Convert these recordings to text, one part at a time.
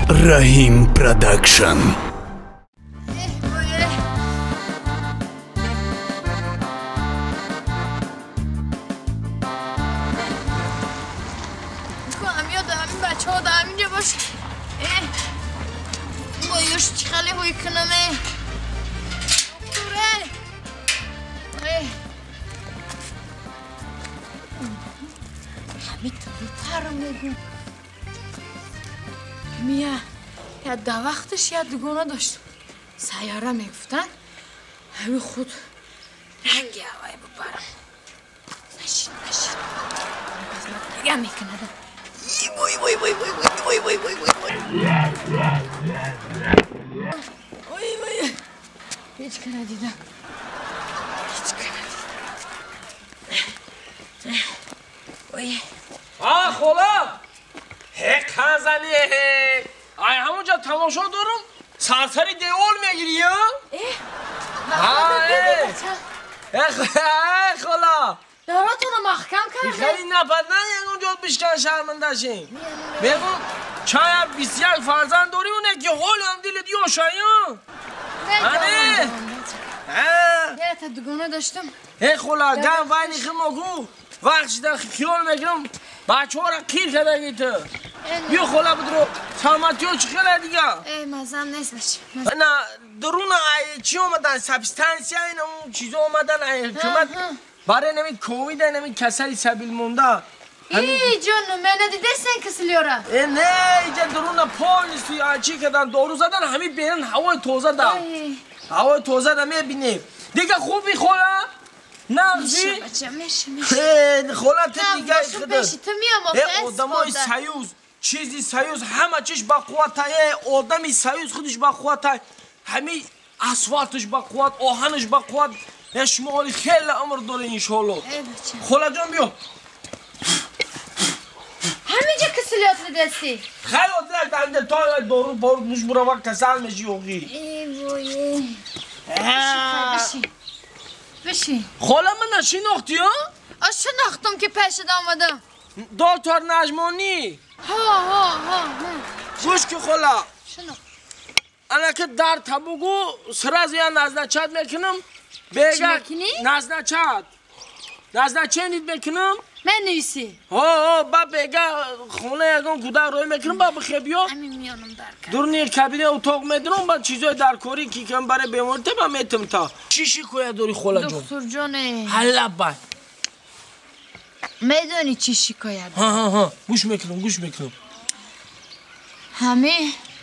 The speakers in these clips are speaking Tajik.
Раҳим Продакшн. Да вақташ я дугона доштам. Сайёра мегуфтанд, ҳами худ ранги ҳавай бубарам. Нашид, нашид. Дига мекунад. Вой, вой, вой, вой, вой, вой, вой, вой, вой. Ой, вой. Ҳеҷ ка надидам. Ҳеҷ ка надидам. Ой. А, хола! Ҳе, қанзани, ҳе! Ай ҳамонҷа тамошо дорам, сарсари девол мегирӣ, я? Хола! Даротонро маҳкам кардем. Хеле напад, на ягон ҷо бишкан шармандашем. Мегум, чая 21 фарзанд дорӣ, оне ки ҳолам дилит ёша, я? Ане! Я та дугона доштам. Э, хола, гам вайни химогу, вақт шида хиёл мекунам, бачаҳоро қир кардаги ту. Биё хола будро, саломатиё чӣ хела дига? Э, мазам нест бача. На, дуруна ай чӣ омадан, сабстансия ина он чизо омадан, ай ҳукумат барои нами ковид, нами касали сабил монда. Эй, ҷонум, мена дидесен касалиёра? Э, не, иҷа дуруна полностью ай чӣ кардан, дору задан, ҳами берун ҳавои тоза да. Ҳавои тоза да мебинем. Дига хуби хола? Нағзи? Бача, меша, меша. Э, хола ту дига худо. Ту миям охе. Э, одамои союз, чизи союз, ҳама чиш ба қувват, одами союз худиш ба қувват, ҳами асфалтиш ба қувват, оҳаниш ба қувват. Э, шумо ҳоли хеле умр доред иншоалло. Холаҷон биё. Ҳаминҷа касалиёт дидасти? Хай одилак дар то дору бору нуш бурава касал меши охи. Э, вой. Бишин. Бишин. Хола ман нашинохтӣ, а? А шинохтам ки пешат омадам. Доктор Наҷмонӣ. Ҳа, ҳа, ҳа. Гӯш ки хола. Шинохт. Ана ки дар табугу сразу я назначать мекунам. Бега назначать. Назначенит мекунам. Ман нависӣ. Ҳо, ҳо, ба бега хона ягон кӯдак рӯй мекунам, ба бихе биё. Ҳамин миёнам дар кар. Дурни кабинет утоқ медурам, ба чизои даркорӣ ки кам барои беморӣ та ба метам та. Чӣ шикоят дорӣ холаҷон? Доктор ҷоне. Ҳала бай. Медонӣ чӣ шикоят? Ҳа, ҳа, ҳа. Гӯш мекунам, гӯш мекунам. Ҳами?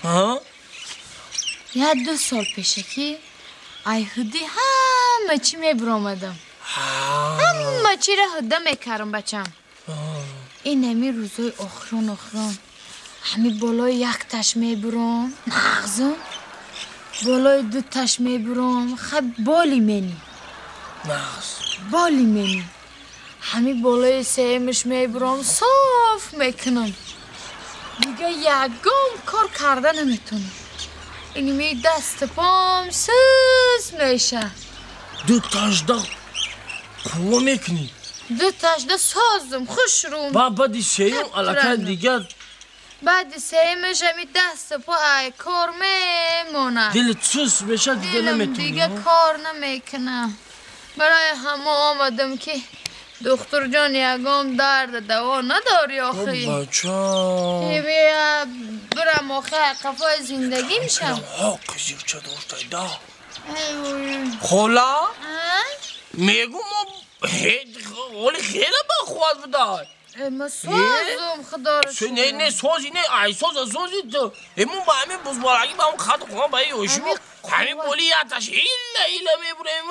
Ҳа? Як ду сол пешакӣ ай ҳудди ҳама чӣ мебиромадам. Ҳама чиро ҳудда мекардам бачам. Ин ҳами рӯзои охирон охирон ҳами болои як таш мебуром, нағзум, болои ду таш мебуром, хай боли мени. Нағз. Боли мени. Ҳами болои сеюмаш мебуром, соф мекунам. Дига ягон кор карда наметонам. Иними дасту пом сус меша. Ду ташда қувва мекунӣ? Ду ташда созум, хушрум. Ба баъди сеюм аллакай дига баъди сеюмаш ҳами дасту по ай кор мемонад. Дилит сус меша, дига наметонӣ. Дига кор намекунам. Барои ҳама омадам ки духтурҷон ягон дард даво надорӣ охи. Бача. Бия бирам охи қафои зиндагӣ мешам. Ҳо, қизиқча доштай да. Хола? Мегум мо ҳоли хеле ба қувват будай. Ма созум худоро шукр. Не, не, сози не, ай соза сози ту. Мо ба ҳамин бузболагӣ ба он хату хона ба ёшимо. Ҳамин боли яташ ила ила мебурем.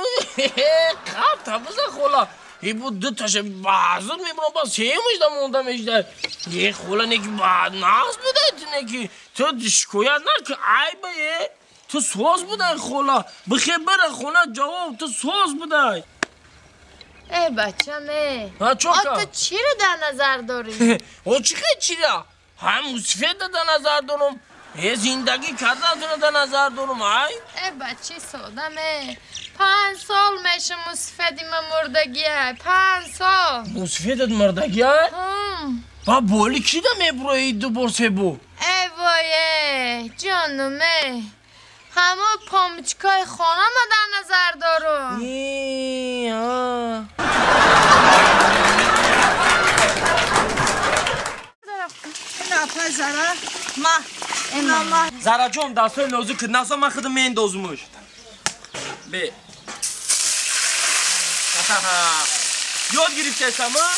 Қаб табуза хола. Ибу ду таша баъзур мебурам, ба сеюмаш да монда мешда. Е хола неки ба нағз будай ту неки. Ту шикоят накун, айба е. Ту соз будай хола. Бихе бира хона ҷавоб, ту соз будай. Э, бачам, э. Ҳа, чо А ту чиро дар назар дорӣ? О, чӣ хел чира? Ҳам мусифета дар назар дорам. Э, зиндагӣ карданатонро дар назар дорам, ай. Э, бачи содам, э. 5 сол меша мусифеди ма мурдагия. 5 сол. Мусифедат мурдагия? Ба боли ки да мебурои ду бор се бор? Э, вой, э. Ҷонум, ҳама помчикаи хонама дар назар дорум. Зараҷон, дастҳои нозук насо ман худам меандозумуш. Бе. Ёд гирифтаистам, а?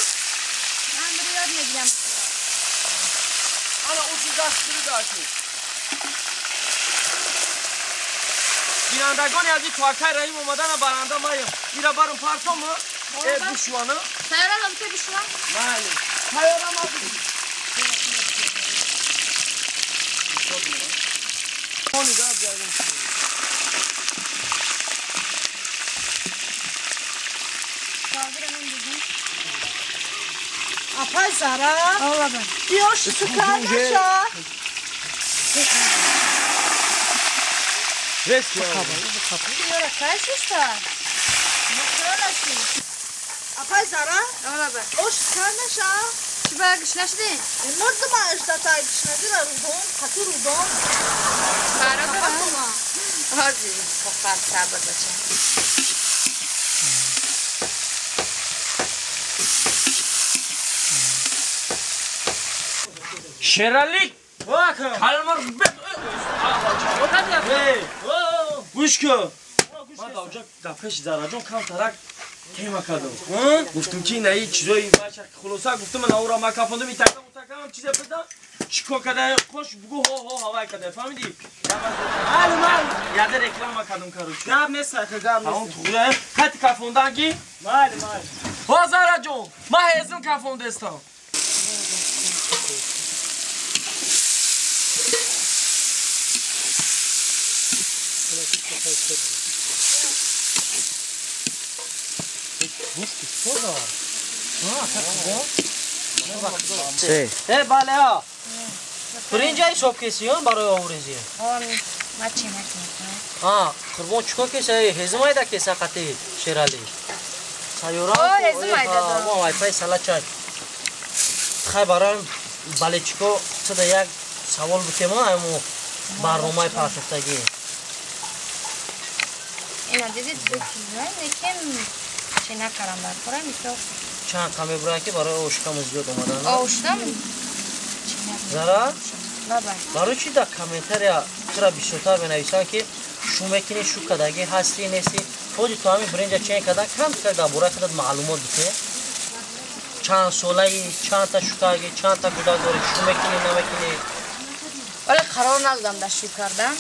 Ман биро ёд мегирам. Ана ӯ даст шурӯъ дашт. Бинандагони азиз, то акай Раҳим омадана баранда маям. Ира барам партом, а? Э, бушвана. Сайёрам ту бушва? Майли. Сайёрам ма бушва. Апай Зара, биёш сукар наша. Биёра кай шуста? Апай Зара, ош сукар наша. Чӣ ба гушна шудӣ? Мурдума аждатай гушнагира рудон, қати рудон. Бара. Ҳозир, тоқат сабр бача. Шерали! Калмар бет! Гӯш кун! Ман давҷа дар пеши Зараҷон камтарак тема кардам. Гуфтам ки ина чизои бача хулоса гуфтам ман ӯро ма кафондам итакам утакам чизе бидам. Чико када хош бугу ҳо ҳо ҳавай када фаҳмидӣ? Мал мал яда реклама кардам короче. Гап нест, гап нест. Ҳамон туғра хати кафонданги? Мал мал. Ҳо Зараҷон, ман ҳезм кафондестам. Э, бале, а. Биринҷа ҳисоб кесиён барои оврезӣ? Ма чӣ накунам? А, Қурбон чикор кеса? Ҳезум айда кеса қати Шерали. Сайёра. О, ҳезум айда. Мо вайфай салачай. Хай барои балечико сада як савол бутема айму барномаи партофтагӣ. Ина дидид ду кило, лекин чӣ накарам бархӯрам мисол. Чанд қа мебурад ки барои ошкаму зиёд омадан? Ошкам? Зара? Баба. Барои чӣ дар комментария тура бисёртар менависанд ки шу мекунӣ, шу кардагӣ ҳастӣ, нестӣ? Ходи ту ҳамин биринҷа чен кардан камтар дар бораи худат маълумот бите. Чанд солаи, чандта шу кардагӣ, чандта кӯдак дорӣ, шу мекунӣ, намекунӣ? Вале қарор надодам дар шу кардан.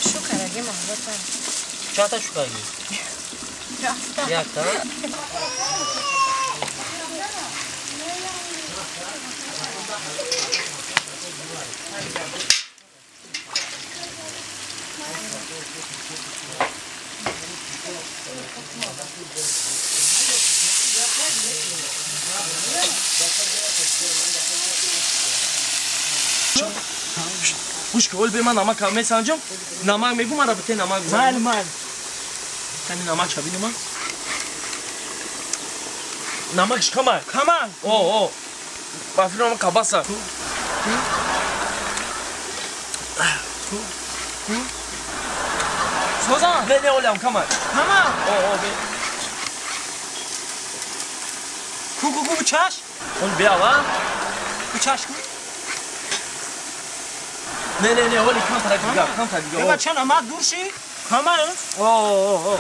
Шу кардагӣ маҳбатам. Чандта шу кардагӣ? Якта? Гӯш ки, ҳол бе ман намак месанҷам. Намак мегӯ мара бите намак. Мал мал. Кани намак шабини ман? Намакш камай. Камай. О, о. Ба фикрам кабаса. Созан. Не, не, олям камай. Камай. О, о, бе. Ку ку ку чаш? Он бе ава. Ку чаш ку? Не, не, не, оли камтар дига, камтар дига. Ева чанд намак дур ши? Камай. О, о, о.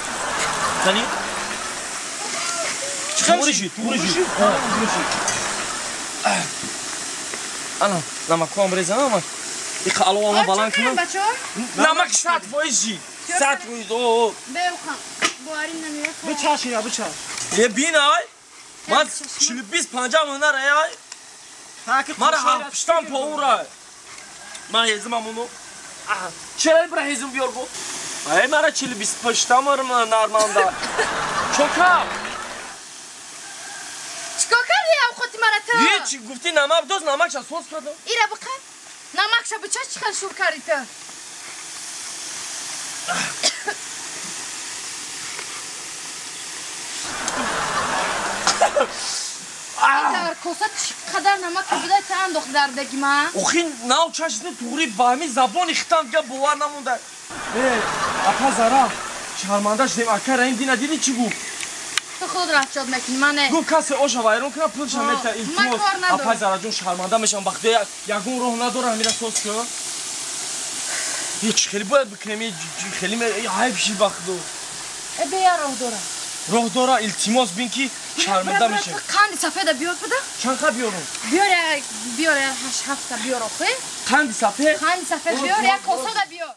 Кани? Туғриши, туғриши. Туғриши. Ана, намакҳоам резам, ама. Иқа аловама баланд кунам. Намак 100% ши. 100%. О, о. Беухам. Буарим намеяха. Бичаш ина, бичаш. Е бин ай. Ман 40 50 мана рай ай. Мара ҳафтан поура. Ман ҳезимам уну. Чера бира ҳезим биёр бу. Ай мара 40 паштам нарманда. Чока. Чикор кардӣ авқоти мара ту? Ҳеч гуфтӣ намак доз, намакша соз кардам. Ира биқар. Намакша бича чӣ хел шур кардӣ ту? Коса чӣ қадар намак буда, та андохт дар деги ма. Охи нав чашни туғри ба ҳамин забони хитам дига бовар намонда. Э, апа Зара, шарманда шудем. Ака Раим дина диди чӣ гуфт? Ту худ рафчод мекунӣ, ман не. Гуфт, касе оша вайрон кунад, пулша мета. Ман Илтимос. кор надорам. Апа Зараҷон, шарманда мешавам. Ба худо, ягон роҳ надора ҳамира соз ку. Ҳеч хеле бояд бикунем, хеле айб шид, ба худо. Э, бея, роҳ дора. Роҳ дора, илтимос, бин ки шарманда мешавем. Қанди сафеда биёр буда. Чанд қа биёрум? Биёр, биёр, ҳашт ҳафта биёр, охи. Қанди сафед. Қанди сафед биёр, як косада биёр.